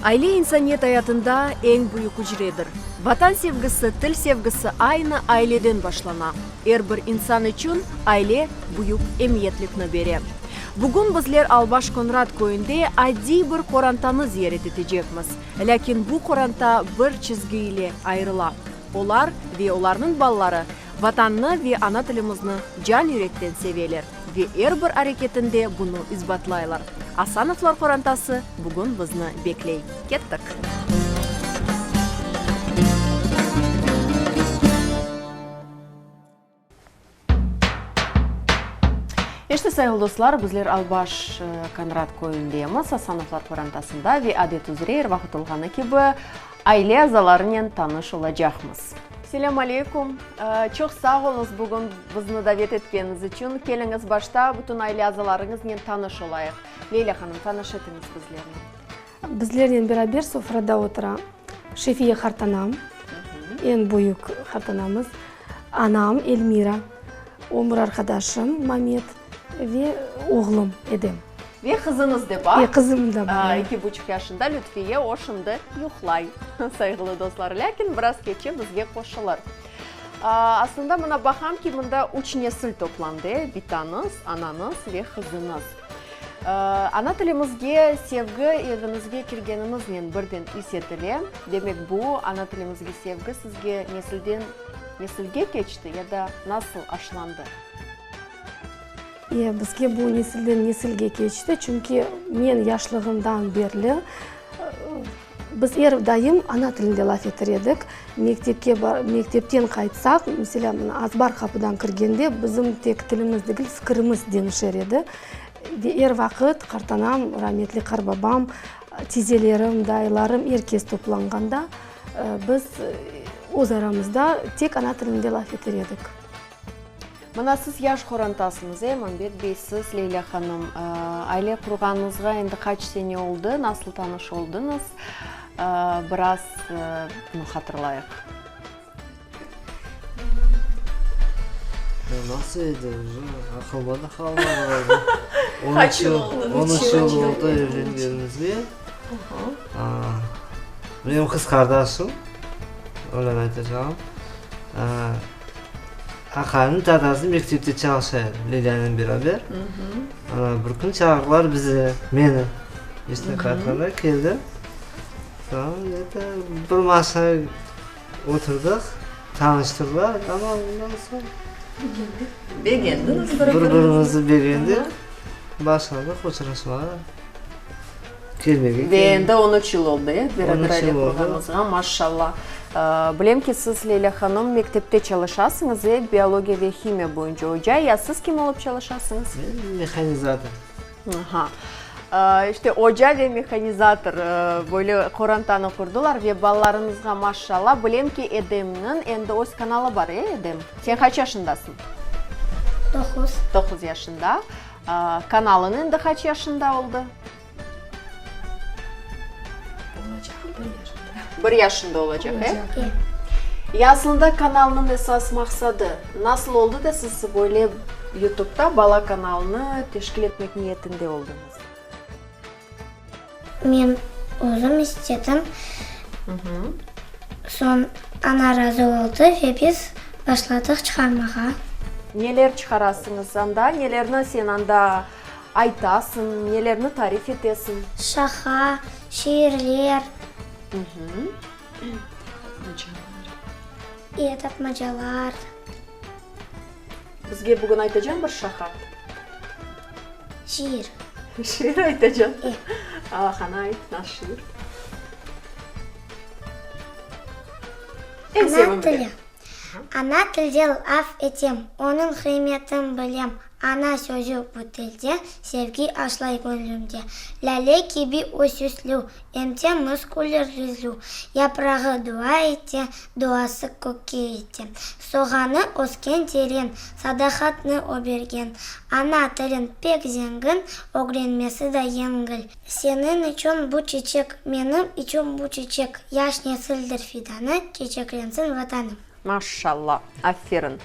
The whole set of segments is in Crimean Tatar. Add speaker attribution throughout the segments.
Speaker 1: Aile insaniyet ayatında eñ büyük ücredir. Vatan sevgisi, til sevgisi aynı aileden başlana. Er bir insan içün aile büyük emiyetlikni bere. Bugün bizler Albaş Konrat köyünde adiy bir qorantanı ziyaret etecekmiz. Lâkin bu qoranta bir çizgi ile ayırıla. Olar ve olarnıñ balaları Vatannı ve ana tilimizni can-yürekten seveler ve er bir areketinde bunı isbatlaylar. Asanovlar qorantası bugün bizni bekley. Kettik! İşte, sayğılı dostlar, bizler Albaş Konrat köyündemiz, Asanovlar qorantasında ve adet üzre er vaqıt olğanı kibi, aile azalarınen tanış olacaqmız. Selâm aleyküm! Çoq sağ oluñız bugün bizni davet etkeniñiz içün. Keliñiz, başta bütün aile azalarıñıznen tanış olayıq. Leylâ hanım, tanış etiñiz bizlerni.
Speaker 2: Bizlernen beraber sofrada otura Şefiye qartanam, eñ büyük qartanamız, anam Elmira, ömür arqadaşım Mamet ve oğlum Edem.
Speaker 1: Ve qızıñız de bar.
Speaker 2: Ve qızım da bar.
Speaker 1: Eki buçuq yaşında Lütfiye, o şimdi yuqlay, sayğılı dostlar. Lâkin biraz keçe bizge qoşulır. Aslında mına baqam ki, mında üç nesil toplandı, bitañız, anañız ve qızıñız. Ana tilimizge sevgi eviñizge kirgeniñiznen birden is etile. Demek, bu ana tilimizge sevgi sizge nesilden nesilge keçti ya da nasıl aşlandı?
Speaker 2: E, bizge bu nesilden nesilge keçti, çünki men yaşlığımdan berli biz er daim ana tilinde laf eter edik. Mektepke mektepten qaytsaq, meselâ, mına azbar qapıdan kirgende bizim tek tilimiz degil, fikirimiz deñişer edi. Ve er vaqıt qartanam, rametli qarbabam, tizelerim, dayılarım, er kes toplanğanda biz öz aramızda tek ana tilinde laf eter edik.
Speaker 1: Mına siz yaş qorantasıñız, e, Mambet bey, siz, Leylâ hanım, aile qurğanıñızğa endi qaç sene oldı, nasıl tanış oldıñız, biraz bunı hatırlayıq.
Speaker 3: Nasıl edi, uje aqılma da qalmadı ğaliba. Qaç yıl oldı? On üç yıl oldı evlengenimizge. Menim qız qardaşım, öyle aytacağım. Aqaynıñ tatası mektepte çalışa edi Lilânen beraber. Ana, bir kün çağırdılar bizi, meni. İşten qaytqanda keldim. Soñ, eto, bir masa oturdıq, tanıştırdılar, tamam, ondan soñ.
Speaker 1: Begendiñiz bir-biriñizni.
Speaker 3: Bir-birimizni begendik, başladıq uçraşmağa.
Speaker 1: Ve endi on üç yıl oldı, e, beraber aile qurğanıñızğa, maşşalla. Bilem ki, siz, Leylâ hanım, mektepte çalışasıñız, e, biologiya ve himiya boyunca oca. Ya siz kim olıp çalışasıñız?
Speaker 3: Men mehanizator.
Speaker 1: Aha. İşte, oca ve mehanizator böyle qorantanı qurdılar ve balalarıñızğa maşşalla. Bilem ki, Edemniñ endi öz kanalı bar, e, Edem? Sen qaç yaşındasıñ?
Speaker 4: Doquz.
Speaker 1: Doquz yaşında. Kanalıñ endi qaç yaşında oldı?
Speaker 2: Olacaq, bir yaşında.
Speaker 1: Bir yaşında olacaq, e? Ya aslında kanalnıñ esas maqsadı nasıl oldı da siz böyle YouTube'da bala kanalını teşkil etmek niyetinde oldıñız?
Speaker 4: Men özüm istedim. Soñ ana razı oldı ve biz başladıq çıqarmağa.
Speaker 1: Neler çıqarasıñız anda? Nelerni sen anda aytasıñ, nelerni tarif etesiñ?
Speaker 4: Şaqa, şiirler. E, tapmacalar.
Speaker 1: Bizge bugün aytacañ bir şaqa?
Speaker 4: Şiir.
Speaker 1: Şiir aytacañ? E. Qana ayt, nasıl şiir? Eñ
Speaker 4: Ana
Speaker 1: sevimli.
Speaker 4: tili. Ana tilde laf etem, onıñ qıymetin bilem, Ana sözü bu tilde, sevgi aşlay göñlümde. Lâle kibi o süslü, em temiz küler yüzlü, Yaprağı dua ete, duası kökke yete. Soğanı ösken teren, sadaqatnı o bergen. Ana tiliñ pek zengin, ögrenmesi da yengil. Seniñ içün bu çeçek, menim içün bu çeçek, Yaş nesildir fidanı, çeçeklensin Vatanım.
Speaker 1: Maşşalla, aferin.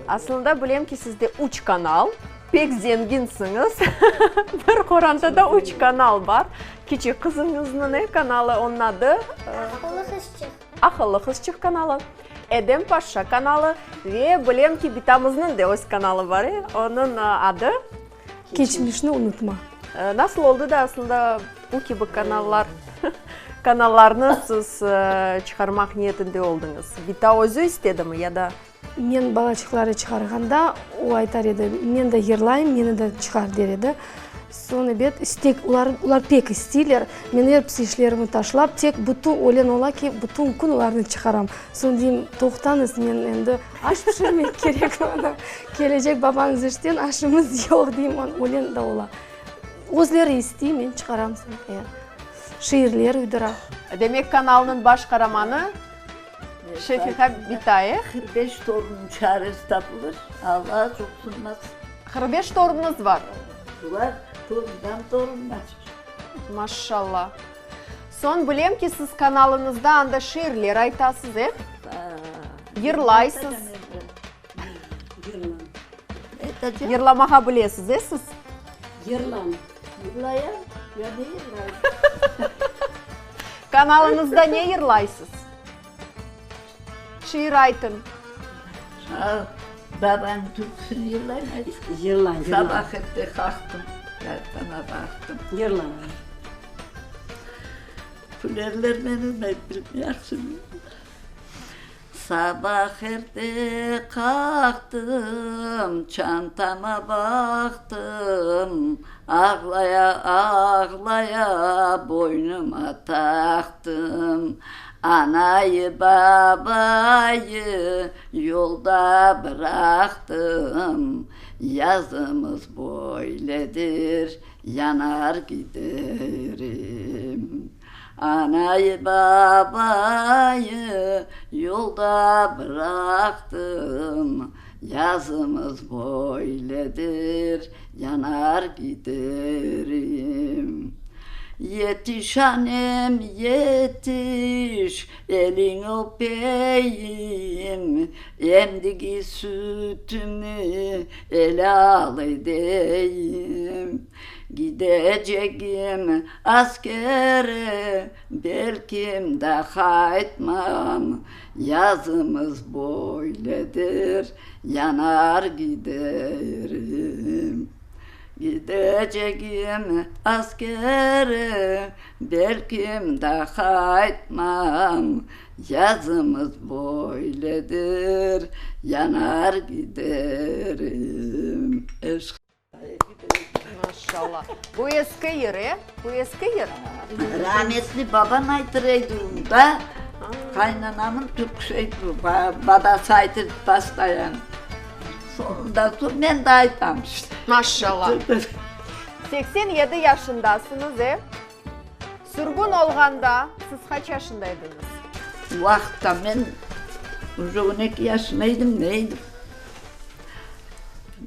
Speaker 1: Aslında bilem ki, sizde üç kanal, pek zenginsiñiz. Bir qorantada üç kanal bar. Kiçik qızıñıznıñ ne kanalı, onıñ adı?
Speaker 4: Aqıllı qızçıq.
Speaker 1: Aqıllı qızçıq kanalı, Edem Paşa kanalı ve bilem ki, bitamıznıñ de öz kanalı bar, e? Onıñ adı?
Speaker 2: Keçmişni unutma.
Speaker 1: Nasıl oldı da aslında bu kibi kanallar, kanallarnı siz çıqarmaq niyetinde oldıñız? Bita özü istedimi ya da?
Speaker 2: Men balaçıqları çıqarğanda, o aytar edi, men de yırlayım, meni de çıqar, der edi. Soñ, ebet, istek, olar, olar pek isteyler. Men episi işlerimi taşlap, tek bütün öğlen ola ki, bütün kün olarnı çıqaram. Soñ deyim, toqtañız, men endi aş pişirmek kerek maña. Kelecek babañız işten, aşımız yoq, deyim, öğlen de ola. Özleri istey, men çıqaram soñ, e. Şiirler uydura.
Speaker 1: Demek, kanalnıñ baş qaramanı Şefiqa bita, e?
Speaker 5: 45 torunnıñ çaresi tapılır, Alla çoqsunmaz.
Speaker 1: 45 torunuñız bar?
Speaker 5: Bar, torundan torunlar.
Speaker 1: Maşşalla. Soñ bilem ki, siz kanalıñızda anda şiirler aytasız, e? Yırlaysız. Yırlamağa bilesiz, e, siz?
Speaker 5: Yırlam. Yırlayam, ya ne yırlayım?
Speaker 1: Kanalıñızda ne yırlaysız? Şiir aytıñ.
Speaker 5: Babanıñ türküsini yırlayım.
Speaker 6: Yırla, yırla.
Speaker 5: Sabah erte qalqtım, qartana baqtım.
Speaker 6: Yırla.
Speaker 5: Külerler meni, men bilmeyahşım. Sabah erte qalqtım, çantama baqtım, Ağlaya-ağlaya boynuma taqtım. Anayı, babayı yolda bıraqtım, Yazımız böyledir, yanar giderim. Anayı, babayı yolda bıraqtım, Yazımız böyledir, yanar giderim. Yetiş, anem, yetiş, eliñ öpeyim, Emdigi sütümi elâl edeyim. Gidecegim askere, belkim de qaytmam, Yazımız böyledir, yanar giderim. Gidecegim askere, belkim de qaytmam, Yazımız böyledir, yanar giderim.
Speaker 1: Maşallah. Bu eski yır, e? Bu eski yır.
Speaker 5: Rametli babam aytır edi onu da, qaynanamın türküsi edi bu, babası aytır postoyan. Soñunda soñ men de aytam işte.
Speaker 1: Maşallah. 87 yaşındasıñız, e? Sürgün olğanda siz qaç yaşında ediñiz?
Speaker 5: O vaqıtta men uje on eki yaşında edim, ne edim.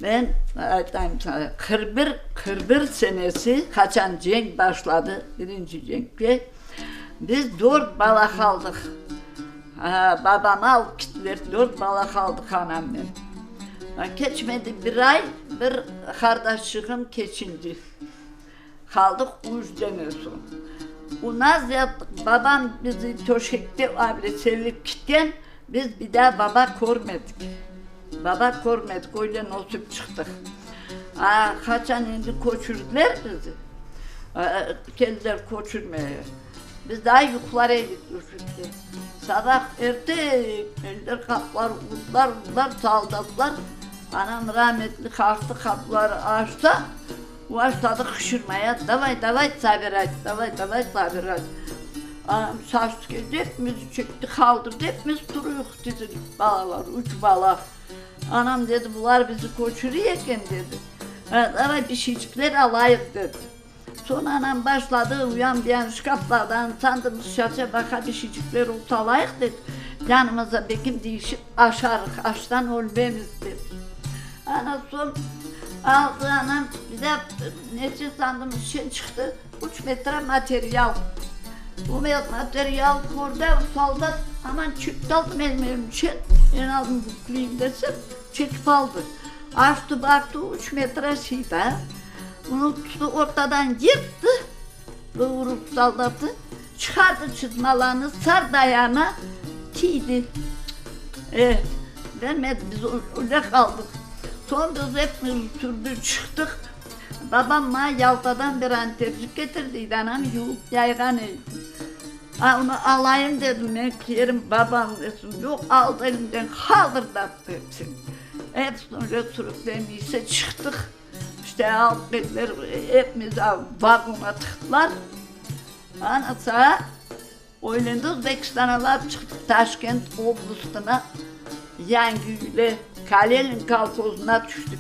Speaker 5: Men aytayım saña, 41, 41 senesi qaçan cenk başladı, birinci cenkke, biz dört bala qaldıq. Babamı alıp kittiler, dört bala qaldıq anamnen. Keçmedi bir ay, bir qardaşçığım keçindi. Qaldıq üç dene soñ. Unaz yaptıq, babam bizi töşekte avle sevip kitken, biz bir daa baba körmedik. Baba körmedik, öyle ösüp çıqtıq. A, qaçan endi köçürdiler bizi, keldiler köçürmeye. Biz daa yuqlar edik töşekte. Sabah erte keldiler, qapılar urdılar, urdılar, soldatlar. Anam rametli qalqtı, qapıları açtı. Başladı qışırmaya, Davay, davay sabirat, davay, davay sabirat. Anam şaştı keldi, epimizni çekti, qaldırdı, epimiz turuyıq dizilip, balalar, üç bala. Anam dedi, bular bizi köçüriy eken, dedi. Davay bir şeycikler alayıq, dedi. Soñ anam başladı, uyan bu yan şkaflardan sandığımız şaça baqa bir şeycikler olsa alayıq, dedi. Yanımıza bekim deyişip aşarıq, açtan ölmemiz, dedi. Ana soñ aldı anam, bir de neçe sandığımız şey çıqtı, üç metre material. Bu material kördi, soldat aman çekti aldı menim elimden, men aldım bükleyim desem, çekip aldı. Açtı, baqtı, üç metre şey da. Bunı tuttı, ortadan yırttı. Bu rus soldatı çıqardı çızmalarını, sardı ayağına, kiydi. Eh, vermedi, biz öyle qaldıq. Soñ biz epimiz türdük, çıqtıq. Babam maña Yaltadan bir antercik ketirdiydi, anam yuvıp yayğan edi. A, onı alayım dedim, men kiyerim, babam desin, yoq, aldı elimden, qaldırdattı epsini. Epsini öyle sürüklemiyse çıqtıq. İşte alıp kettiler, epimiz vagonğa tıqtılar. Anasa, öylende Özbekistana barıp çıqtıq, Taşkent oblastına, Yangiyüle, Kalelin kolhozına tüştik.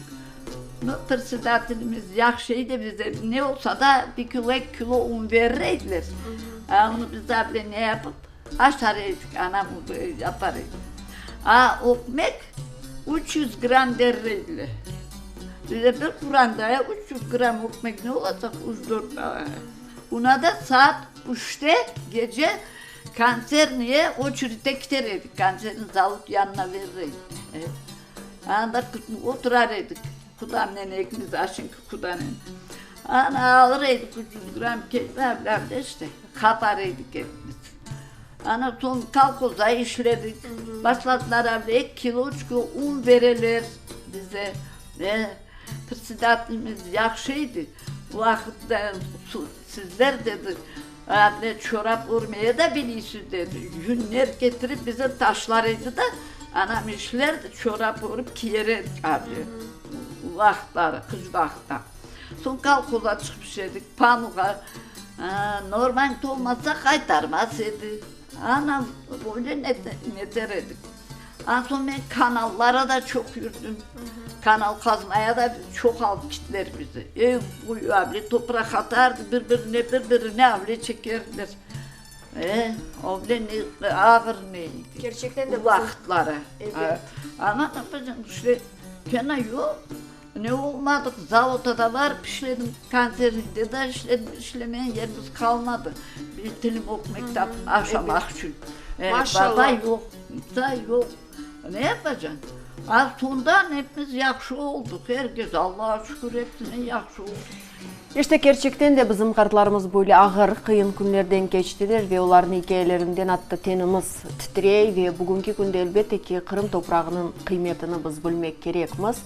Speaker 5: Nu, predsedatelimiz yahşı edi bize, ne olsa da bir kilo, eki kilo un verir ediler. A, onı biz daa bile ne yapıp aşar edik, anam yapar edi. A, ökmek 300 gramm berir ediler. Bize bir qurantaya 300 gramm ökmek ne olacaq, üç-dört Una da saat üçte gece konserniye oçeredte kiter edik, konserni zavod yanına verir edik. Anda oturar edik, qudamnen ekimiz, aşınki qudanen. Ana alır edik 300 gramm kek, işte, qapar edik epimiz. Ana soñ kolhozda işledik. Başladılar avle eki kilo, üç kilo un bereler bize. E, predsedatelimiz yahşı edi. O vaqıtta sizler, dedi, avle çorap örmeye de biliysiz, dedi. Yünler ketirip bize taşlar edi de, anam işlerdi, çorap örip kiyer edik avle. O vaqıtları, qış vaqıtta. Soñ kolhoza çıqıp işledik, pamuğa. Normañ tolmasa qaytarmaz edi. Ana, öyle neter edik. An soñ men kanallara da çoq yürdim. Kanal qazmaya da çoq alıp kittiler bizi. Ev boyu avle topraq atardı, bir-birine, bir-birine avle çekerdiler. E, avle ne ağır ne edi.
Speaker 1: Kerçekten de
Speaker 5: o vaqıtları.
Speaker 1: Evet.
Speaker 5: Ana, bizim işte kene yoq. Ne olmadıq, zavodda da barıp işledim, konservde de işledim, işlemeyen yerimiz qalmadı. Bir tilim ökmek tapıp aşamaq içün.
Speaker 1: Maşallah.
Speaker 5: Baba yoq, insan yoq. Ne yapacañ? A sondan epimiz yahşı oldıq, er kes, Allağa şükür, episine yahşı oldıq.
Speaker 1: İşte, kerçekten de bizim qartlarımız böyle ağır, qıyın künlerden keçtiler ve olarnıñ ikâyelerinden atta tenimiz titrey ve bugünki künde, elbette ki, Qırım toprağınıñ qıymetini biz bilmek kerekmiz.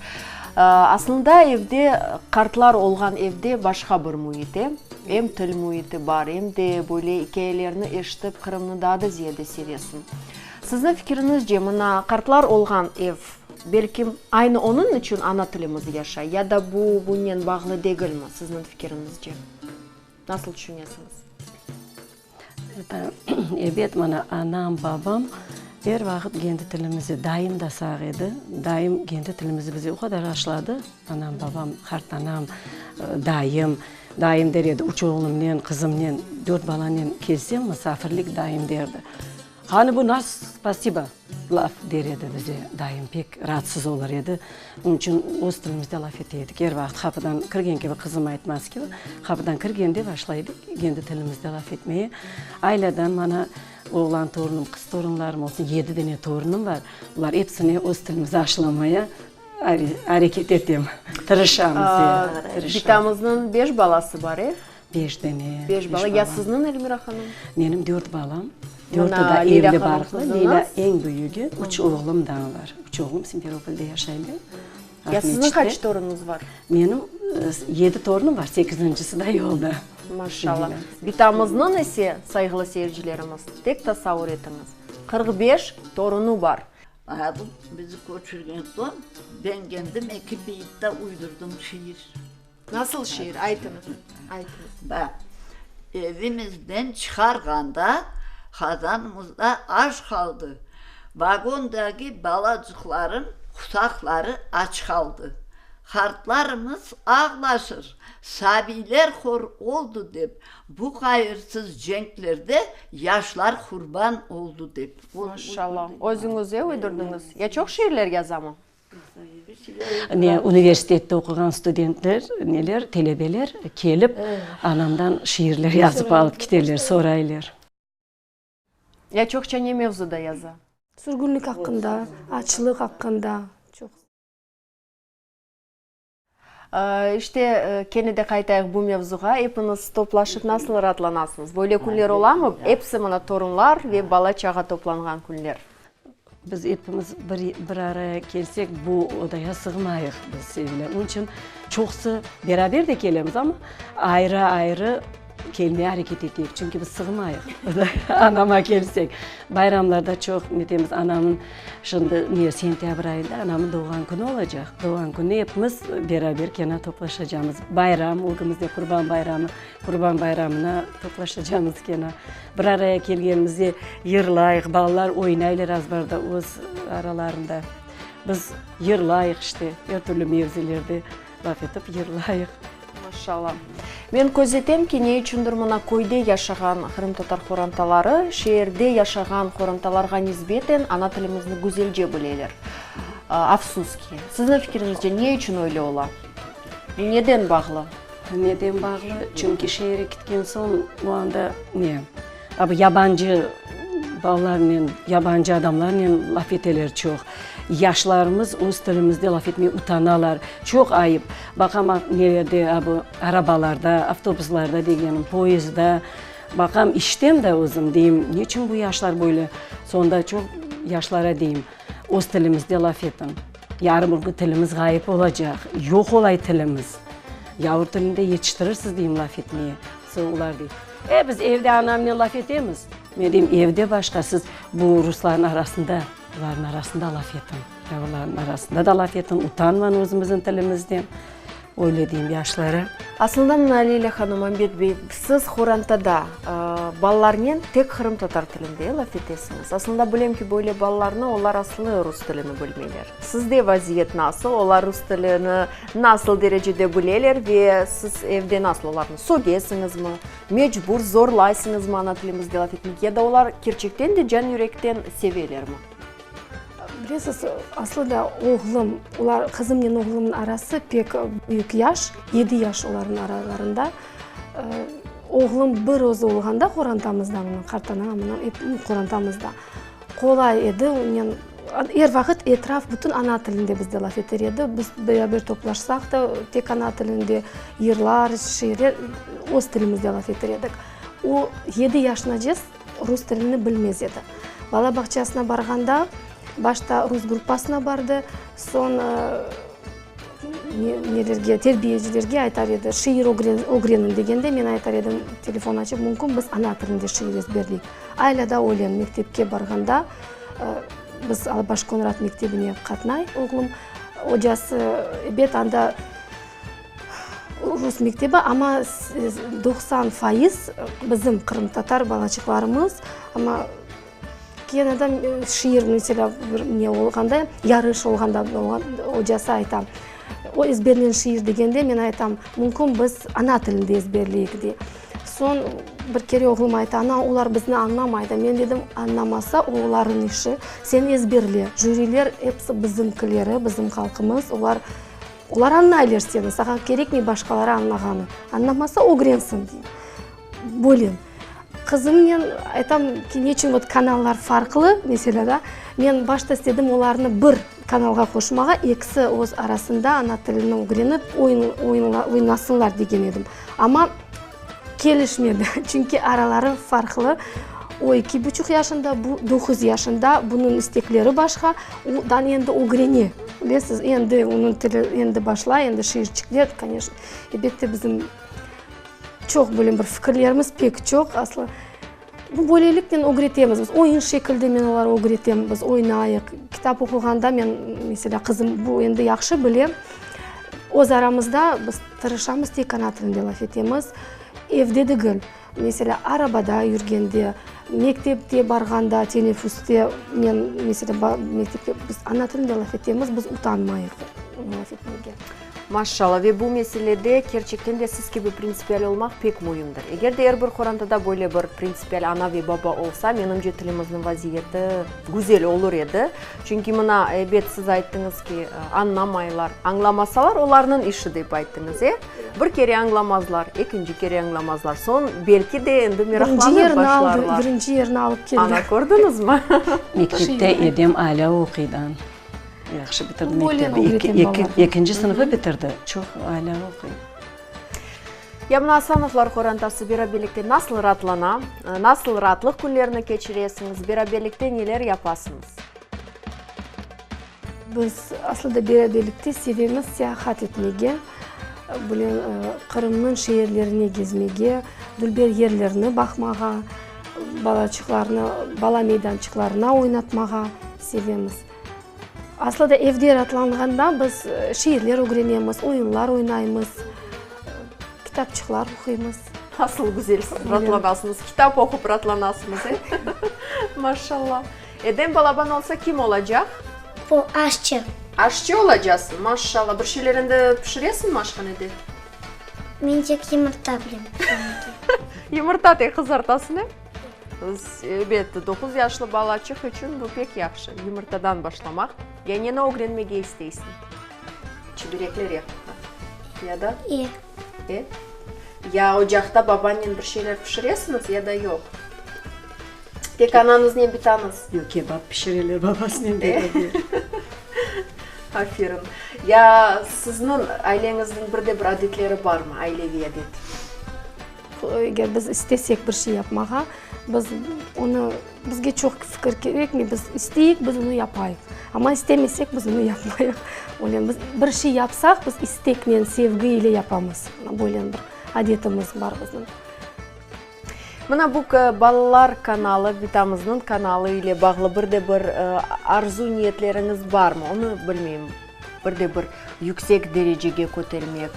Speaker 1: Aslında, evde, qartlar olğan evde başqa bir müit, e? Em til müiti bar, em de böyle ikâyelerni eşitip, Qırımnı daa da ziyade sevesiñ. Sizniñ fikiriñizce, mına, qartlar olğan ev, Belkim, aynı onıñ içün ana tilimiz yaşay, ya da bu bunen bağlı degilmi, sizniñ fikiriñizce? Nasıl tüşünesiñiz?
Speaker 6: Ebet, mana, anam, babam er vaqıt kendi tilimizi, dayım da sağ edi, dayım kendi tilimizi bize o qadar aşladı, anam, babam, qartanam, dayım, dayım der edi, üç oğlumnen, qızımnen, dört balanen kelsem musafirlik, dayım derdi, Qani bu nas spasibo laf der edi bize dayım pek raatsız olur edi. Onıñ içün öz tilimizde laf ete edik. Er vaqıt qapıdan kirgen kibi qızım aytmaz kibi qapıdan kirgende başlay edik kendi tilimizde laf etmeye. Ayladan mana oğlan torunım, qız torunlarım olsun yedi dene torunım bar. Bular epsine öz tilimizi aşılamaya areket etem, tırışamız.
Speaker 1: Bitamıznıñ beş balası bar, e?
Speaker 6: Beş dene.
Speaker 1: Beş bala. Ya sizniñ, Elmira hanım?
Speaker 6: Menim dört balam. Dörtü da evli barqlı. Leyla eñ büyügi. Üç oğlum daa bar. Üç oğlum Simferopolde yaşaylar.
Speaker 1: Ya sizniñ qaç torunuñız bar?
Speaker 6: Menim yedi torunım bar, sekizincisi da yolda.
Speaker 1: Maşallah. Bitamıznıñ ise, sayğılı seyircilerimiz, tek tasavur etiñiz, 45 torunu bar.
Speaker 5: Bu bizi köçürgen soñ, ben kendim eki beyitte uydurdım şiir.
Speaker 1: Nasıl şiir? Aytıñız, aytıñız.
Speaker 5: Baq, evimizden çıqarğanda qazanımızda aş qaldı, vagondaki balacıqların qusaqları aç qaldı. Qartlarımız ağlaşır, sabiyler hor oldı dep, bu qayırsız cenklerde yaşlar qurban oldı dep.
Speaker 1: Maşallah, özüñiz, e, uydurdıñız. Ya çoq şiirler yazamı?
Speaker 6: Ne, universitette oquğan studentler, neler, telebeler kelip, anamdan şiirler yazıp alıp kiteler, soraylar.
Speaker 1: Ya çoqça ne mevzuda yaza?
Speaker 2: Sürgünlik aqqında, açlıq aqqında çoq.
Speaker 1: İşte, kene de qaytayıq bu mevzuğa. Epiñiz toplaşıp nasıl raatlanasıñız? Böyle künler olamı? Episi mına torunlar ve bala-çağa toplanğan künler.
Speaker 6: Biz epimiz bir bir araya kelsek, bu odaya sığmayıq biz, Sevilâ. Onıñ içün çoqusı beraber de kelemiz, amma ayrı-ayrı kelmege areket eteyik, çünki biz sığmayıq anama kelsek. Bayramlarda çoq netemiz, anamnıñ şimdi ne, sentâbr ayında anamnıñ doğğan künü olacaq. Doğğan kününe epimiz beraber kene toplaşacamız. Bayram, ögümizde Qurban bayramı, Qurban bayramına toplaşacamız kene. Bir araya kelgenimizde yırlayıq, balalar oynaylar azbarda öz aralarında. Biz yırlayıq işte, er türlü mevzilerde laf etip yırlayıq.
Speaker 1: Maşallah. Men közetem ki, ne içündir mına köyde yaşağan qırımtatar qorantaları şeerde yaşağan qorantalarğa nisbeten ana tilimizni güzelce bileler. Afsus ki. Sizniñ fikiriñizce ne içün öyle ola? Neden bağlı?
Speaker 6: Neden bağlı? Çünki şeerge ketken soñ, o anda ne, yabancı balalarnen, yabancı adamlarnen laf eteler çoq. Yaşlarımız öz tilimizde laf etmege utanalar. Çoq ayıp. Baqam, nelerde, arabalarda, avtobuslarda degenim, poyezdda. Baqam, işitem da özüm, deyim, neçün bu yaşlar böyle? Soñunda çoq yaşlara deyim, öz tilimizde laf etiñ. Yarın bir kün tilimiz ğayıp olacaq, yoq olay tilimiz. Yavur tilinde yetiştirirsiz, deyim, laf etmeye. Soñ olar dey, E, biz evde anamnen laf etemiz. Men deyim, evde başqa, siz bu ruslarnıñ arasında, bularnıñ arasında laf etiñ. Yavurlarnıñ arasında da laf etiñ, utanmañ özümizniñ tilimizden. Öyle deyim yaşlara.
Speaker 1: Aslında, mına, Lilâ hanım, Ambet bey, siz qorantada balalarnen tek qırımtatar tilinde laf etesiñiz. Aslında, bilem ki, böyle balalarnı, olar aslı rus tilini bilmeyler. Sizde vaziyet nasıl? Olar rus tilini nasıl derecede bileler ve siz evde nasıl olarnı sögesiñizmi, mecbur, zorlaysıñızmı ana tilimizde laf etmege ya da olar kerçekten de can-yürekten sevelermi?
Speaker 2: Bilesiz, aslı da oğlum, olar, qızımnen oğlumnıñ arası pek büyük yaş, yedi yaş olarnıñ aralarında. Oğlum bir özü olğanda qorantamızda, mına qartana, mına ep qorantamızda qolay edi, onen er vaqıt etraf bütün ana tilinde bizde laf eter edi. Biz beraber toplaşsaq da tek ana tilinde yırlar, şiirler öz tilimizde laf eter edik. O yedi yaşınace Rus tilini bilmez edi. Bala bağçasına barğanda, başta rus gruppasına bardı, soñ nelerge, terbiyecilerge aytar edi, şiir ögreniñ degende, men aytar edim, telefon açıp, mümkün biz ana tilinde şiir ezberleyik. Alâ da öyle, mektepke barğanda, biz Alabaş Qoñrat mektebine qatnay oğlum, ocası, ebet, anda Rus mektebi, amma 90% bizim qırımtatar balaçıqlarımız, amma kene de şiir, meselâ, bir ne olğanda, yarış olğanda, ocası ayta, o ezberlen şiir degende, men aytam, mümkün biz ana tilinde ezberleyik, dey. Soñ bir kere oğlum ayta, ana, olar bizni añlamaydı. Men dedim, añlamasa, o olarnıñ işi, sen ezberle, jüriler episi bizimkileri, bizim halqımız, olar Olar añlaylar seni, saña kerekmey başqaları añlağanı. Añlamasa, ögrensin, deyim. Böyle. Qızımnen aytam ki, neçün vot kanallar farqlı, meselâ, da, men başta istedim olarnı bir kanalğa qoşmağa, ekisi öz arasında ana tilini ögrenip, oyun, oynasınlar degen edim. Amma kelişmedi, çünki araları farqlı. O eki buçuq yaşında, bu doquz yaşında, bunıñ istekleri başqa, o daa endi ögrene, bilesiz, endi onıñ tili endi başlay, endi şiirçikler, koneçno, elbette, bizim çoq böyle bir fikirlerimiz pek çoq, aslı. Bu böyleliknen ögretemiz biz, oyun şekilde men olarğa ögretem, biz oynayıq, kitap oquğanda men, meselâ, qızım bu endi yahşı bile, öz aramızda biz tırışamız, tek ana tilinde laf etemiz, evde degil, meselâ, arabada yürgende, mektepte barğanda, teneffüste, men, meselâ, mektepte biz ana tilinde laf etemiz, biz utanmayıq laf etmege.
Speaker 1: Maşşalla, ve bu meselede kerçekten de siz kibi printsipial olmaq pek müimdir. Eger de er bir qorantada böyle bir printsipial ana ve baba olsa, menimce tilimizniñ vaziyeti güzel olur edi. Çünki mına, ebet, siz ayttıñız ki, añlamaylar. Añlamasalar, olarnıñ işi dep ayttıñız, e? Bir kere añlamazlar, ekinci kere añlamazlar, soñ belki de endi meraqlanıp başlarlar.
Speaker 2: Birinci yerini alıp keldi.
Speaker 1: Ana, kördiñizmi?
Speaker 6: Mektepte Edem alâ oquydan. Yahşı bitirdi mektebi. Ekinci sınıfı bitirdi. Çoq alâ oquy.
Speaker 1: Ya mına Asanovlar qorantası beraberlikte nasıl raatlana? Nasıl raatlıq künlerini keçiresiñiz? Beraberlikte neler yapasıñız?
Speaker 2: Biz aslında beraberlikte sevemiz seyahat etmege, böyle Qırımnıñ şeerlerine gezmege, dülber yerlerni baqmağa, balaçıqlarnı bala meydançıqlarına oynatmağa sevemiz. Aslı da evde raatlanğanda biz şiirler ögrenemiz, oyunlar oynaymız, kitapçıqlar oquymız.
Speaker 1: Nasıl güzel siz raatlanasıñız, kitap oqup raatlanasıñız, e? Maşallah. Edem balaban olsa kim olacaq?
Speaker 4: O, aşçı.
Speaker 1: Aşçı olacasıñ, maşallah. Bir şeyler endi pişiresiñmi aşhanede?
Speaker 4: Men tek yımırta bilem pişirmege.
Speaker 1: Yımırta tek qızartasıñ, e? Elbette, doquz yaşlı balaçıq içün bu pek yahşı, yımırtadan başlamaq. Ya neni ögrenmege isteysiñ? Çiberekler yapmağa, ya da?
Speaker 4: E.
Speaker 1: E? Ya ocaqta babannen bir şeyler pişiresiñiz, ya da yoq? Tek anañıznen bitañız?
Speaker 6: Yoq, kebap pişireler babasınen beraber.
Speaker 1: Aferin. Ya sizniñ aileñizniñ bir de bir adetleri barmı, aileviy adet?
Speaker 2: Eger biz istesek bir şey yapmağa, biz onı, bizge çoq fikir kerekmey, biz isteyik, biz onı yapayıq. Amma istemesek, biz onı yapmayıq. Öyle biz bir şey yapsaq, biz isteknen, sevgi ile yapamız. Böyle bir adetimiz bar bizim.
Speaker 1: Mına bu balalar kanalı, bitamıznıñ kanalı ile bağlı bir de bir arzu-niyetleriñiz barmı? Onı bilmeyim. Bir de bir yüksek derecege kötermek,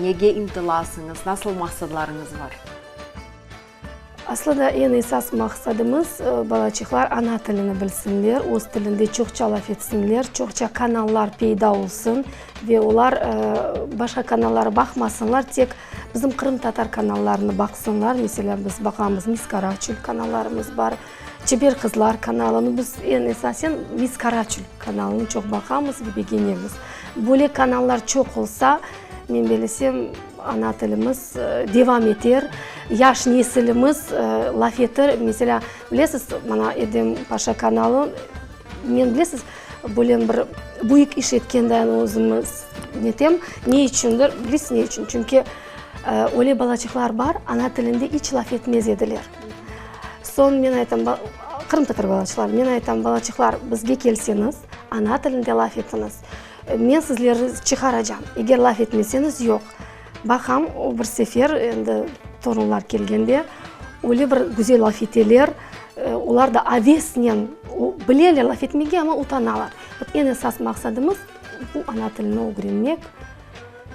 Speaker 1: nege ıntılasıñız, nasıl maqsadlarıñız bar?
Speaker 2: Aslı da eñ esas maqsadımız, balaçıqlar ana tilini bilsinler, öz tilinde çoqça laf etsinler, çoqça kanallar peyda olsun ve olar başqa kanallara baqmasınlar, tek bizim qırımtatar kanallarını baqsınlar. Meselâ, biz baqamız, Miss Karaçül kanallarımız bar. Çeber qızlar kanalını biz eñ esasen Miss Karaçül kanalını çoq baqamız ve begenemiz. Böyle kanallar çoq olsa, men bellesem, ana tilimiz devam eter, yaş nesilimiz laf eter. Meselâ, bilesiz, mana Edem Paşa kanalı, men bilesiz, böyle bir büyük iş etkenday özümi netem. Ne içündir? Bilesiz ne içün? Çünki öyle balaçıqlar bar, ana tilinde iç laf etmez ediler. Soñ men aytam, qırımtatar balaçıqlar, men aytam, balaçıqlar, bizge kelseñiz, ana tilinde laf etiñiz, men sizlerni çıqaracam, eger laf etmeseñiz, yoq. Baqam, o bir sefer endi torunlar kelgende, öyle bir güzel laf eteler, olar da avesnen bileler laf etmege, amma utanalar. Eñ esas maqsadımız, bu ana tilini ögrenmek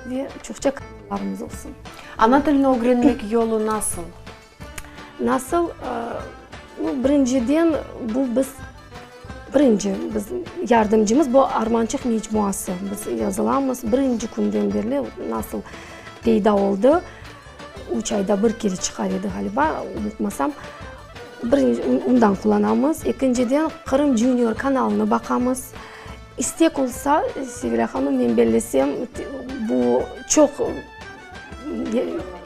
Speaker 2: ve çoqça kanallarımız olsun.
Speaker 1: Ana tilini ögrenmek yolu nasıl?
Speaker 2: Nasıl? Birinciden, bu biz, birinci biz yardımcımız, bu Armançıq mecmuası. Biz yazılamız, birinci künden berli nasıl peyda oldı, üç ayda bir kere çıqar edi ğaliba, unutmasam, birinci ondan qullanamız. Ekinciden, Qırım Junior kanalını baqamız. İstek olsa, Sevilâ hanım, men bellesem, bu çoq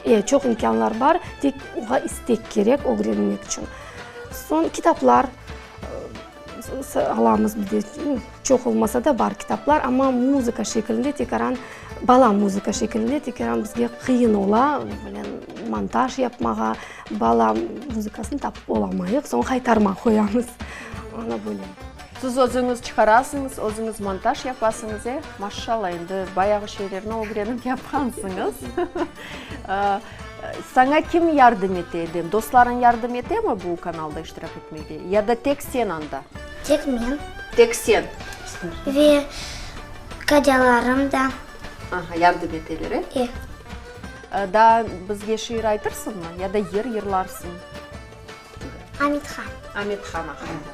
Speaker 2: E, çoq imkânlar bar, tek oña istek kerek ögrenmek içün. Soñ kitaplar alamız bir de, çoq olmasa da bar kitaplar, amma muzıka şekilinde tekaran, bala muzıka şekilinde tekaran bizge qıyın ola, böyle montaj yapmağa, bala muzıkasını tapıp olamayıq, soñ qaytarma qoyamız, ana böyle.
Speaker 1: Siz özüñiz çıqarasıñız, özüñiz montaj yapasıñız, e? Maşşalla, endi bayağı şeylerni ögrenip yapqansıñız. Saña kim yardım ete, Edem? Dostlarıñ yardım etemi bu kanalda iştirak etmege? Ya da tek sen anda?
Speaker 4: Tek men.
Speaker 1: Tek sen?
Speaker 4: Ve kacalarım da.
Speaker 1: Aha, yardım eteler, e?
Speaker 4: E.
Speaker 1: Daa bizge şiir aytırsıñmı? Ya da yır yırlarsıñ?
Speaker 4: Amethan.
Speaker 1: Amethan aqqında.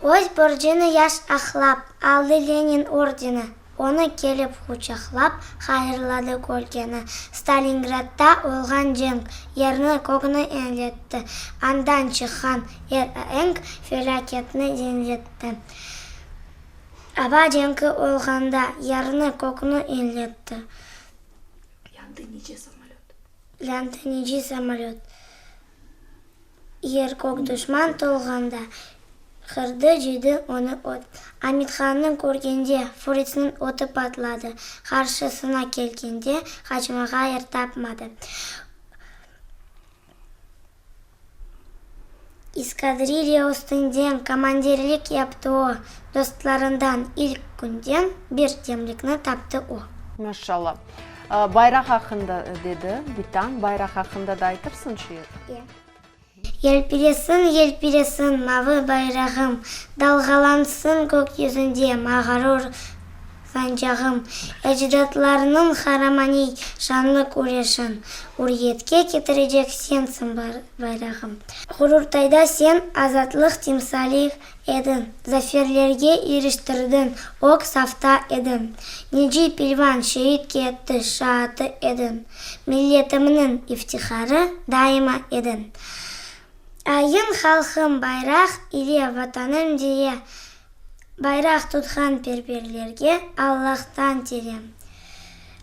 Speaker 4: Öz borcunı yaş aqlap, aldı Lenin ordeni, Onı kelip quçaqlap, hayırladı körgeni. Stalingradda olğan cenk, yerni, kökni eñletti, Andan çıqqan er aenk, felâketni diñletti. Ava cenki olğanda, yerni, kökni eñletti.
Speaker 2: Yandı nice samolöt.
Speaker 4: Yandı nice samolöt. Yer-kök duşman tolğanda. Qırdı, cıydı onı ot. Amethannı körgende, Furitsniñ otu patladı. Qarşısına kelgende, qaçmağa yer tapmadı. Eskadrilya üstünden komandirlik yaptı o, dostlarından ilk künden bir demlikni taptı o.
Speaker 1: Maşallah. Bayraq aqqında dedi, bitam, bayraq aqqında da aytırsıñ şiir?
Speaker 4: E. Yelpiresin, yelpiresin mavı bayrağım, Dalğalansın kök yüzünde mağrur sancağım. Ecdatlarnıñ qaramaniy şanlı küreşin, Üriyetke ketirecek sensiñ bayrağım. Qurultayda sen azatlıq timsali ediñ, Zaferlerge iriştirdiñ, ög safta ediñ. Neci pelvan şeit ketti, şaatı ediñ, Milletimniñ iftiharı daima ediñ. Ayın halqım bayraq ile Vatanım diye Bayraq tutqan perperlerge Allahtan tilem,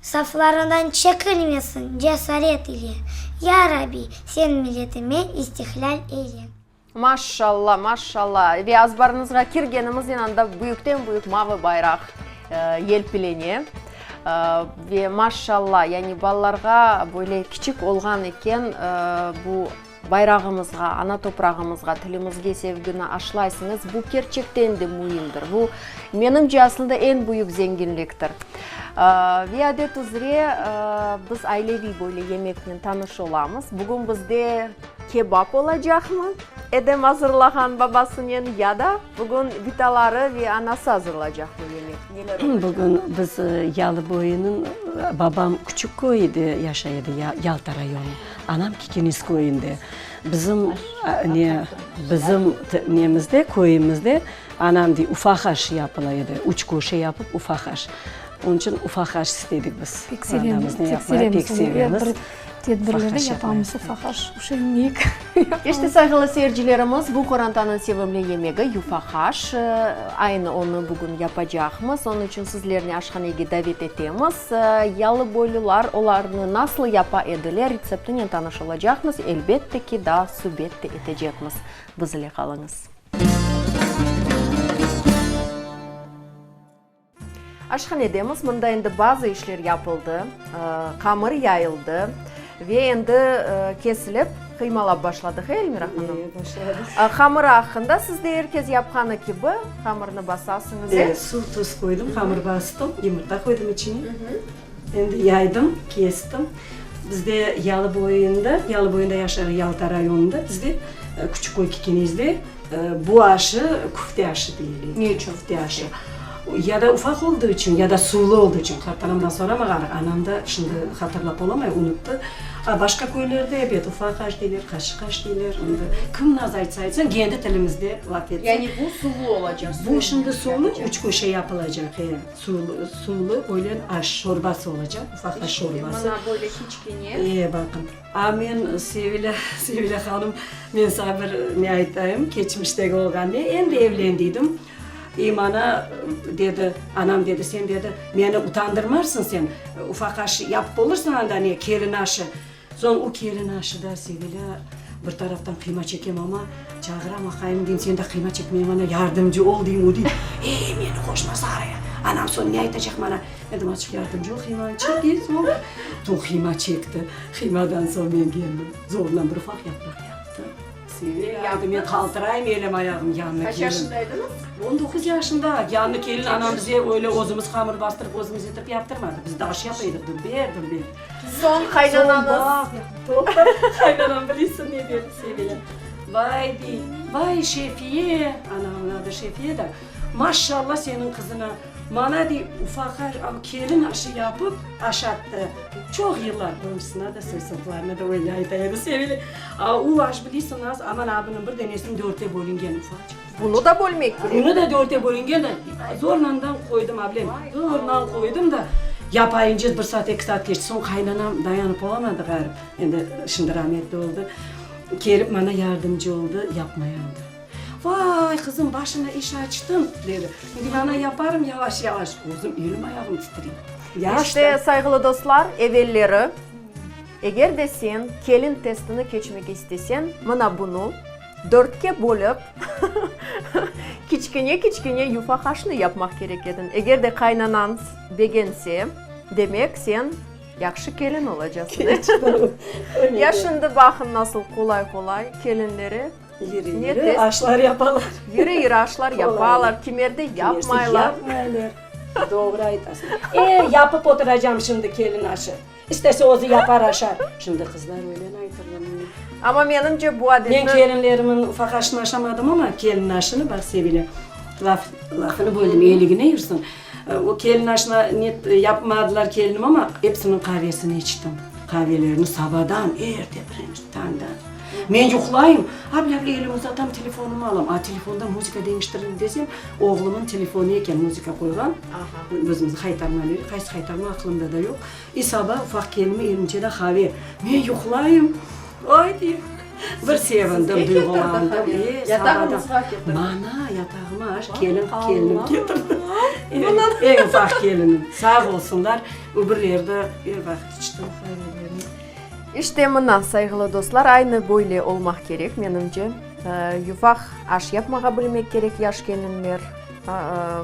Speaker 4: Saflarından çekilmesin cesaret ile, Ya Rabbi, sen milletime istihlâl eyle.
Speaker 1: Maşşalla, maşşalla! Ve azbarıñızğa kirgenimiznen anda büyükten-büyük mavı bayraq yelpilene. Ve maşşalla, yani balalarğa böyle kiçik olğan eken bu bayrağımızğa, ana toprağımızğa, tilimizge sevgini aşlaysıñız, bu kerçekten de müimdir. Bu, menimce, aslında eñ büyük zenginliktir. Ve adet üzre biz aileviy böyle yemeknen tanış olamız. Bugün bizde Kebap olacaqmı, Edem azırlağan babasınen ya da bugün bitaları ve anası azırlacaqmı yemek, neler olacaq?
Speaker 6: Bugün biz Yalıboyunıñ, babam küçük köyde yaşay edi, Yalta rayonı, anam Kikiniz köyünde. Bizim ne, bizim nemizde, köyümizde, anam dey, ufaq aş yapıla edi, üç köşe yapıp ufaq aş. Onıñ içün ufaq aş istedik biz.
Speaker 2: Pek sevemiz, pek sevemiz.
Speaker 6: Pek sevemiz.
Speaker 2: Tedbirlerde yapamız ufaq aş, şeñlik.
Speaker 1: İşte, sayğılı seyircilerimiz, bu qorantanıñ sevimli yemegi, yufaq aş. Aynı onı bugün yapacaqmız. Onıñ içün sizlerni aşhanege davet etemiz. Yalıboylular olarnı nasıl yapa ediler, retseptinen tanış olacaqmız, elbette ki, daa subet de etecekmiz. Biz ile qalıñız. Aşhanedemiz, mında endi bazı işler yapıldı, qamır yayıldı ve endi kesilip qıymalap başladıq, e, Elmira hanım?
Speaker 6: E, başladıq.
Speaker 1: Hamır aqqında siz de er kes yapqanı kibi hamırnı basasıñız, e?
Speaker 6: E, suv, tuz qoydım, hamır bastım, yımırta qoydım içine. Endi yaydım, kestim. Bizde Yalıboyunda, Yalıboyunda yaşayıq, Yalta rayonında, bizde Küçükköy Kikenizde bu aşı küfte aşı deyile.
Speaker 1: Ne içün?
Speaker 6: Küfte aşı. Ya da ufaq olduğı içün, ya da suvlı olduğı içün. Qartanamdan soramağanıq, anam da şimdi hatırlap olamay, unuttı. A başqa köylerde, ebet, ufaq aş deyler, qaşıq aş deyler. Endi kim naz aytsa aytsın, kendi tilimizde laf etsin.
Speaker 1: Yani bu suvlı olacaq,
Speaker 6: Bu şimdi suvlı, üç köşe yapılacaq, e. Suvlı, suvlı öyle aş şorbası olacaq, ufaq aş şorbası.
Speaker 1: Mına böyle kiçkene.
Speaker 6: E, baqın. A men, Sevilâ, Sevilâ hanım, men saña bir ne aytayım, keçmişteki olğan ne, endi evlendiydim. İ mana, dedi, anam dedi, sen, dedi, meni utandırmarsıñ sen, ufaq aş yapıp olursıñ anda ne, kelin aşı. Soñ o kelin aşı da, Sevilâ, bir taraftan qıyma çekem amma, çağıram aqayımnı, deyim, sen de qıyma çekmeye mana yardımcı ol, deyim, o dey, ey, meni qoşma araya, anam soñ ne aytacaq mana? Dedim, azçıq yardımcı ol, qıymanı çek, dey, soñ o qıyma çekti. Qıymadan soñ men keldim, zorla bir ufaq yapraq yaptım. Sevilâ, men qaltırayım elim ayağım, yañı kelin.
Speaker 1: Qaç yaşında ediñiz?
Speaker 6: 19 yaşında. Yañı kelin anam bize öyle özümiz hamır bastırıp, özümiz etip yaptırmadı. Biz de aş yapa edik, dülber, dülber.
Speaker 1: Soñ qaynanañız.
Speaker 6: Toqta, qaynanam bilesiñ ne dedi, Sevilâ? Vay, dey, vay, Şefiye, anamnıñ adı Şefiye da, maşşalla seniñ qızına, mana, dey, ufaq aş, kelin aşı yapıp aşattı. Çoq yıllar qomşusına da, soy-soplarına da öyle ayta edi Sevilâ. A, o aş bilesiñ az, aman abiniñ bir denesiniñ dörtte bölüngen ufaqçıq.
Speaker 1: Bunı da bölmek kerek.
Speaker 6: Bunı da dörtte bölüngen de, zorlandan qoydım, ablem, zorlan qoydım da, yapayıncı bir saat, eki saat keçti, soñ qaynanam dayanıp olamadı ğayrı, endi şimdi rametli oldı, kelip maña yardımcı oldı, yapmaya aldı. Vay, qızım, başıña iş açtım, dedi. Şimdi ana yaparım yavaş-yavaş, özüm elim-ayağım titrey. Yaş
Speaker 1: İşte, sayğılı dostlar, evelleri, eger de sen kelin testini keçmege isteseñ, mına bunı. Dörtke bölip, kiçkene-kiçkene yufaq aşnı yapmaq kerek ediñ. Eger de qaynanañ begense, demek sen yahşı kelin olacasıñ. Ya şimdi baqın nasıl qolay-qolay kelinlere
Speaker 6: Yürü-yürü aşlar yapalar.
Speaker 1: Yürü-yürü aşlar yapalar, kimerde yapmaylar.
Speaker 6: Yapmaylar. Doğru aytasıñ. E, yapıp oturacam şimdi kelin aşı. İstese özü yapar aşar. Şimdi qızlar öyle aytırlar.
Speaker 1: Amma menimce bu adetni.
Speaker 6: Men kelinlerimiñ ufaq aşını aşamadım amma, kelin aşını baq Sevilâ, laf, lafını böldim, eyiligine yürsin. O kelin aşına net yapmadılar kelinim amma, episiniñ qavesini içtim. Qavelerini sabadan erte birinci tañdan. Men yuqlayım, ablâ-ablâ elimni uzatam, telefonımı alam. A telefonda muzıka deñiştirildi desem, oğlumıñ telefonı eken muzıka qoyğan. Özümizniñ haytarma deyik, qaysı haytarma aqlımda da yoq. İ saba ufaq kelinime elimce de qave. Men yuqlayım, ay deyim, bir sevindim, duyğulandım. E, sabadan mana yatağıma aş kelin, kelinim ketirdi. Eñ ufaq kelinim. Sağ olsunlar, öbürleri de er vaqıt içtim qavelerini.
Speaker 1: İşte mına, sayğılı dostlar, aynı böyle olmaq kerek, menimce. Yufaq aş yapmağa bilmek kerek yaş kelinler.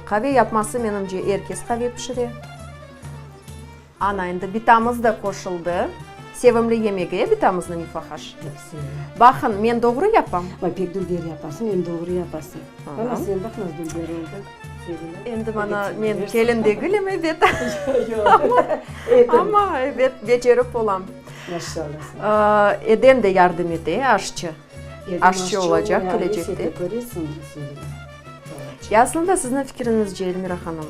Speaker 1: Qave yapması, menimce, er kes qave pişire. Ana, endi bitamız da qoşuldı. Sevimli yemegi, e, bitamıznıñ yufaq aş?
Speaker 6: Pek sevem.
Speaker 1: Baqın, men doğru yapam?
Speaker 6: Vay, pek dülber yapasıñ, em doğru yapasıñ. Ana, sen baq, nasıl dülber oldı.
Speaker 1: Endi mana men kelin degilim, ebet. Amma, ebet, becerip olam.
Speaker 6: Maşallah.
Speaker 1: Edem de yardım ete, aşçı. Aşçı olacaq kelecekte. Ya aslında sizniñ fikriñizce, Elmira hanım,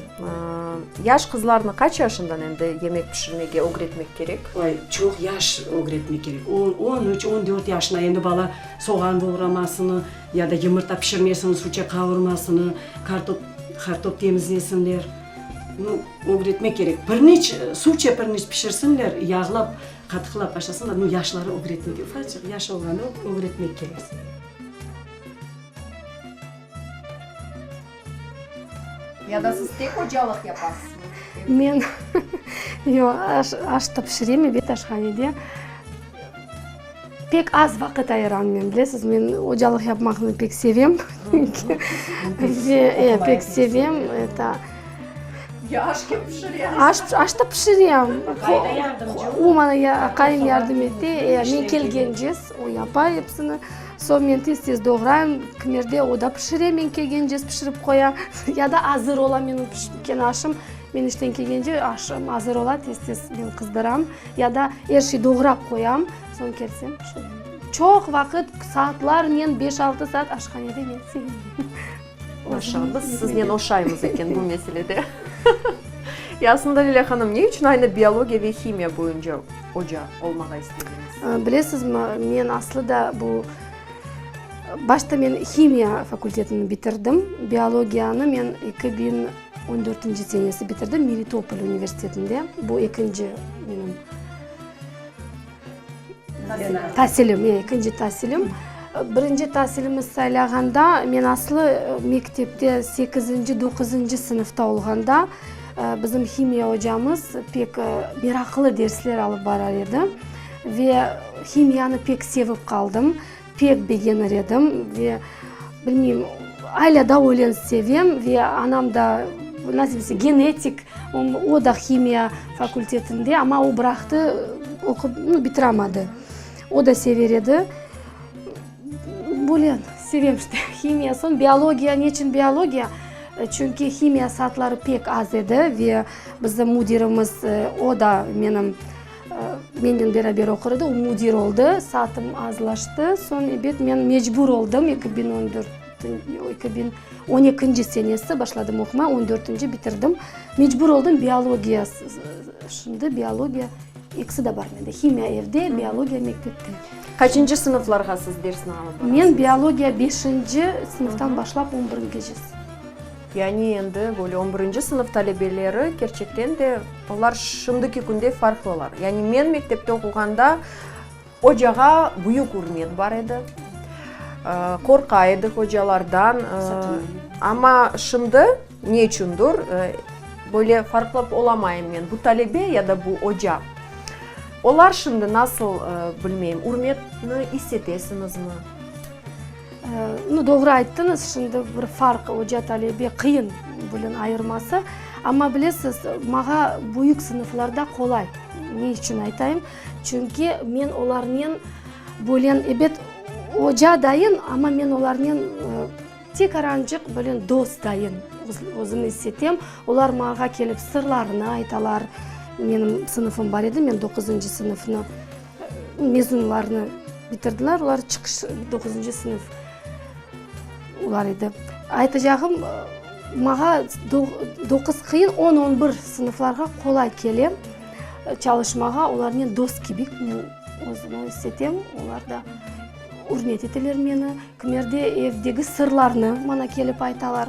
Speaker 1: yaş qızlarnı qaç yaşından endi yemek pişirmege ögretmek kerek?
Speaker 6: Vay, çoq yaş ögretmek kerek. On, on üç, on dört yaşına endi bala soğan doğramasını, ya da yımırta pişirmesini, suça qavurmasını, kartop, kartop temizlesinler. Nu, ögretmek kerek. Pirniç, suvça pirniç pişirsinler, yağlap, qatıqlap aşasınlar. Nu, yaşları ögretmek, ufaçıq yaş olğanda ögretmek kerek.
Speaker 1: Ya da siz tek ocalıq yapasızmı?
Speaker 2: Men, yoq, aş, aş da pişirem, ebet, aşhanede. Pek az vaqıt ayıram men, bilesiz, men ocalıq yapmaqnı pek sevem. Ve, pek sevem, eto.
Speaker 1: Ya aş kim pişire?
Speaker 2: Aş, aş da pişirem. O maña, aqayım yardım ete, men kelgence o yapa episini. Soñ men tez-tez doğrayım, kimerde o da pişire, men kelgence pişirip qoya, ya da azır ola menim pişken aşım, men işten kelgence aşım azır ola, tez-tez men qızdıram, ya da er şey doğrap qoyam, soñ kelsem pişirem. Çoq vaqıt, saatlarnen, beş-altı saat aşhanede men sevmeyim.
Speaker 1: Maşallah, biz siznen oşaymız eken bu meselede. Ya aslında, Lilâ hanım, ne içün aynı biologiya ve himiya boyunca oca olmağa istediñiz?
Speaker 2: Bilesizmi, men aslı da bu, başta men himiya fakultetini bitirdim, biologiyanı men 2014-nci senesi bitirdim Melitopol universitetinde, bu ekinci menim Tasilim, ekinci tasilim. Birinci tasilimiz saylağanda, men aslı mektepte sekizinci, doquzıncı sınıfta olğanda, bizim himiya ocamız pek meraqlı dersler alıp barar edi ve himiyanı pek sevip qaldım, pek begenir edim ve, bilmeyim, alâ daa öyle sevem ve anam da, nasıl desem, genetik, o da himiya fakultetinde, amma o bıraqtı, oqup, nu, bitiramadı. O da sever edi. Böyle sevem işte himiya. Soñ biologiya, neçün biologiya? Çünki himiya saatları pek az edi ve bizim müdirimiz, o da menim, mennen beraber oqur edi, o müdir oldı, saatım azlaştı. Soñ, ebet, men mecbur oldım, 2014, 2012-nci senesi başladım oqumağa, on dörtünci bitirdim. Mecbur oldım biologiya, şimdi biologiya ekisi de bar mende, himiya evde, biologiya mektepte.
Speaker 1: Qaçıncı sınıflarğa siz dersni alıp barasıñız?
Speaker 2: Men biologiya beşinci sınıftan başlap on birincigece.
Speaker 1: Yani endi böyle on birinci sınıf talebeleri kerçekten de olar şimdiki künde farqlılar. Yani men mektepte oquğanda ocağa büyük ürmet bar edi, qorqa edik ocalardan, amma şimdi ne içündir böyle farqlap olamayım men, bu talebe ya da bu oca. Olar şimdi nasıl bilmeyim, ürmetni is etesiñizmi?
Speaker 2: Nu, doğru ayttıñız, şimdi bir farq, oca-talebe qıyın bunıñ ayırması. Amma bilesiz, mağa büyük sınıflarda qolay. Ne içün aytayım? Çünki men olarnen böyle, ebet, oca dayın, amma men olarnen Tekarançıq böyle dost dayın özüm is etem. Olar maña kelip sırlarını aytalar. Menim sınıfım bar edi, men doquzıncı sınıfnı, mezunlarnı bitirdiler, olar çıqış doquzıncı sınıf olar edi. Aytacağım, maña doquz qıyın, on, on bir sınıflarğa qolay kele çalışmağa, olarnen dost kibi men özümi is etem, olar da ürmet eteler meni. Kimerde evdegi sırlarnı maña kelip aytalar.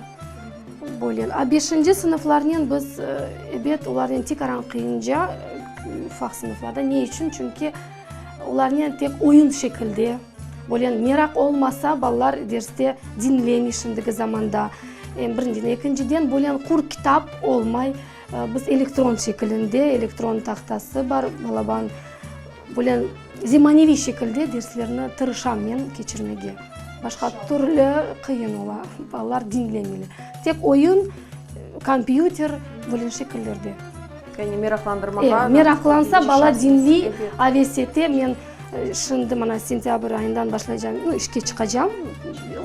Speaker 2: Böyle. A beşinci sınıflarnen biz, ebet, olarnen tekaran qıyınca, ufaq sınıflarda. Ne içün? Çünki olarnen tek oyun şekilde, böyle meraq olmasa, balalar derste diñlemey şimdiki zamanda. Em birinciden. Ekinciden, böyle qur kitap olmay. Biz elektron şekilinde, elektron tahtası bar, balaban. Böyle zemaneviy şekilde derslerni tırışam men keçirmege. Başqa türlü qıyın ola, balalar diñlemeyler. Tek oyun, kompyuter, böyle şekillerde.
Speaker 1: Yani meraqlandırmağa.
Speaker 2: Meraqlansa, bala diñley, aves ete. Men şimdi mına sentâbr ayından başlaycam, nu, işke çıqacam,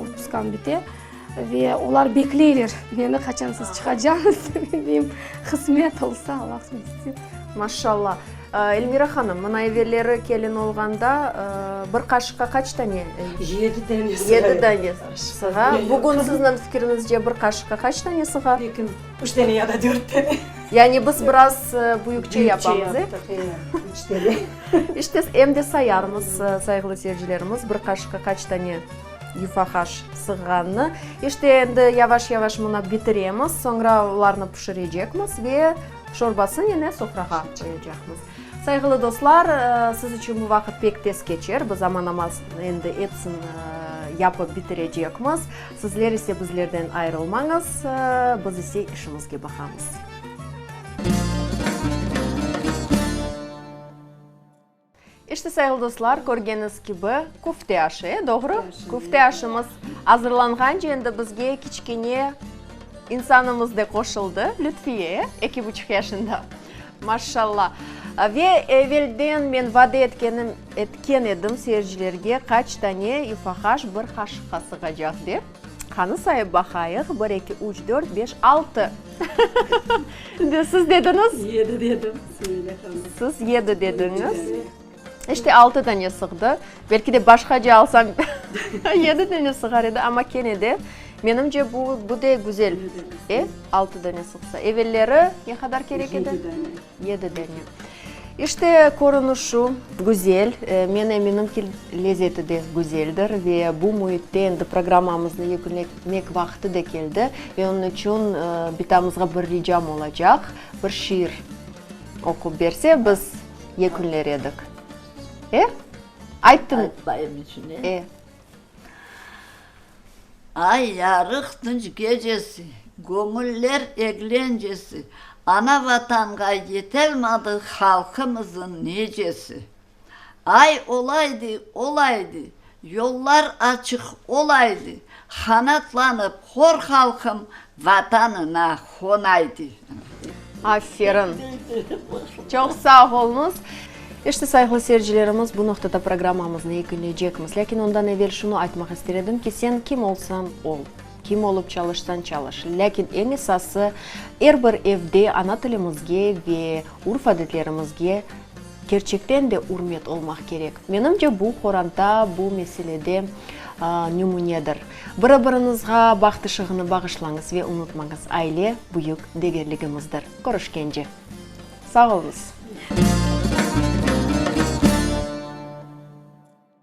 Speaker 2: otpuskam bite. Ve olar bekleyler meni, qaçan siz çıqacañız, men deyim, qısmet olsa, Allah qısmet etse.
Speaker 1: Maşşalla. Elmira hanım, mına evelleri kelin olğanda bir qaşıqqa qaç tane?
Speaker 6: Yedi dane sığa.
Speaker 1: Yedi dane sığa. Bugün sizniñ fikiriñizce bir qaşıqqa qaç tane sığa?
Speaker 6: Belki üç dane ya da dört dane.
Speaker 1: Yani biz biraz büyükçe yapamız, e?
Speaker 6: Büyükçe yaptıq, e, üç dane.
Speaker 1: İşte, em de sayarmız, sayğılı seyircilerimiz, bir qaşıqqa qaç tane Yufahaş sığğannı. İşte, endi yavaş-yavaş mına bitiremiz, soñra olarnı pişirecekmiz ve şorbasınene sofrağa qoyacaqmız. Sayğılı dostlar, siz içün bu vaqıt pek tez keçer, biz aman-aman endi episini yapıp bitirecekmiz. Sizler ise bizlerden ayırılmañız, biz ise işimizge baqamız. İşte, sayğılı dostlar, körgeniñiz kibi, küfte aşı, e, doğru? Küfte aşımız azırlanğance endi bizge kiçkene insanımız da qoşuldı, Lütfiye, e, eki buçuq yaşında, maşşalla. Ve evelden men vade etkenim, etken edim seyircilerge, qaç tane yufahaş bir qaşıqqa sığacaq dep. Qanı sayıp baqayıq, bir, eki, üç, dört, beş, altı. Siz dediñiz?
Speaker 6: Yedi dedim, Sümeyla hanım.
Speaker 1: Siz yedi dediñiz. İşte altı dane sığdı. Belki de başqaca alsam yedi dane sığar edi, amma kene de, menimce, bu, bu de güzel. E, altı dane sığsa. Evelleri ne qadar kerek edi?
Speaker 6: Yedi dane.
Speaker 1: Yedi dane. İşte, körünişi güzel, men eminim ki, lezeti de güzeldir ve bu müitte endi programmamıznı yekünlemek vaqtı da keldi ve onıñ içün bitamızğa bir ricam olacaq, bir şiir oqup berse, biz yekünler edik. E? Ayttın.
Speaker 5: Aytmayım içün, e?
Speaker 1: E.
Speaker 5: Ay yarıq tınç gecesi, Göñüller eglencesi, Ana-Vatanğa yetelmadı Halqımızın nicesi. Ay olaydı, olaydı, Yollar açıq olaydı, Qanatlanıp hor halqım Vatanına qonaydı.
Speaker 1: Aferin! Çoq sağ oluñız! İşte, sayğılı seyircilerimiz, bu noqtada programmamıznı yekünleycekmiz. Lâkin ondan evel şunı aytmaq ister edim ki, sen kim olsañ ol, kim olıp çalışsañ çalış, lâkin eñ esası, er bir evde ana tilimizge ve urf-adetlerimizge kerçekten de ürmet olmaq kerek. Menimce, bu qoranta bu meselede nümünedir. Biri-biriñizğa baht ışığını bağışlañız ve unutmañız, aile, büyük degerligimizdir. Körüşkence! Sağ oluñız!